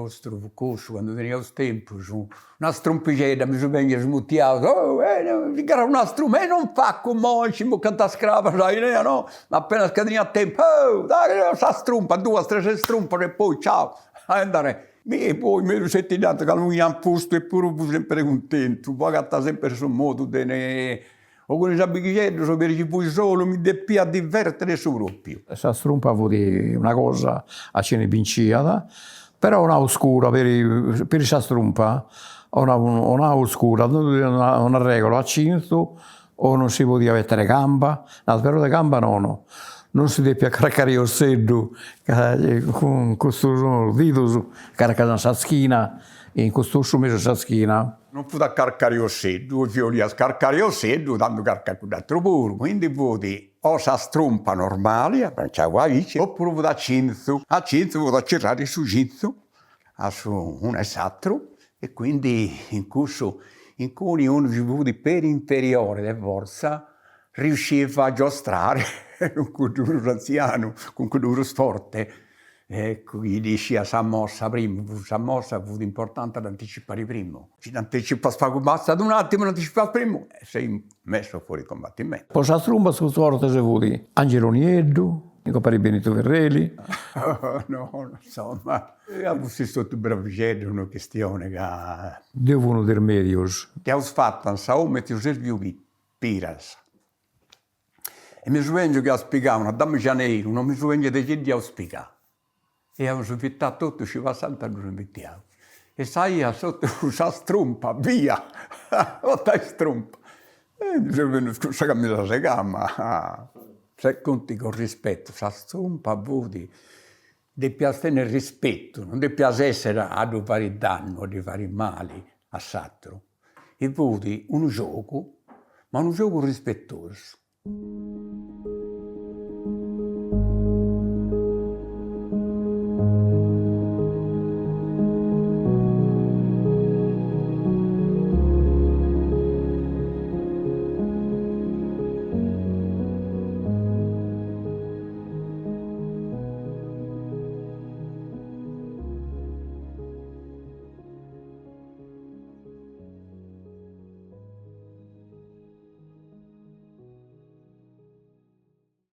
nostru fut cussu, candu teniaus tempus, una strumpixedda, mi subengiat is mutiaus, oh si gherrat una strumpa, e non facu imoi, nci imbucant is crabas, no, apenas ca teniat tempus, oh dai sa strumpa, duas tres strumpas e poi ciao, a andare. Mi poi mi sceti dd'ant ca no iant postu e puru fui sempri cuntentu, po agatai sempri su modu de ne o cun is amighixeddus o peri chi fui solu mi depia divertiri su propriu. Sa strumpa fut una cosa a chini binciat, però 'onau scura peri peri sa strumpa 'onau 'onau scura, una regola a cinzu o non si podiat betare camba, nau però de camba nono, non si depiat carcare osseddu ca cun custus didus carcant sa schina in custu ossu mesu sa schina. Non fut a carcare osseddu, si 'olias carcare osseddu tando carca cudd'aturu puru, quindi fut o sa strumpa normali, abranciau aici, opuru fut a cinzu, a cinzu fut a cirrare su cinzu a su unu e s'aturu e quindi in cussu incuni unu chi fut peri inferiore de forza riusciva a giostrare cun cuddu prus anzianu, cun cuddu prus forte, eccu chi dd'isciat sa mossa primu, sa mossa fut importante a dd'anticipare primu, si dd'anticipas pagu bastat un'attimu, dd'anticipas primu e sei messo fuori combattimento. Po sa trumba su prus forte fut Angelo Nieddu, compari Benito Ferreli. No, insoma, fustis totu bravixeddus, no chistione ca. Deu fui unu de is medius. Dd'aus fata in sa 'omu 'e tiu Sergiu Piras e mi subengiu chi iaus pigau una damigianeddu, non mi subengiu de chi dd'iaus pigau e iaus invitau totus chi passant ddus invitiaus e sa 'ia totu sa strumpa bia totu a istrumpa e ndi seus bennius cun sa camisa segà ma se conti con rispetto sa strumpa fut depias tenni rispetu non depias essere a ddu fari dannu a ddi fari mali a s'aturu e fut unu giogu ma unu giogu rispettosu.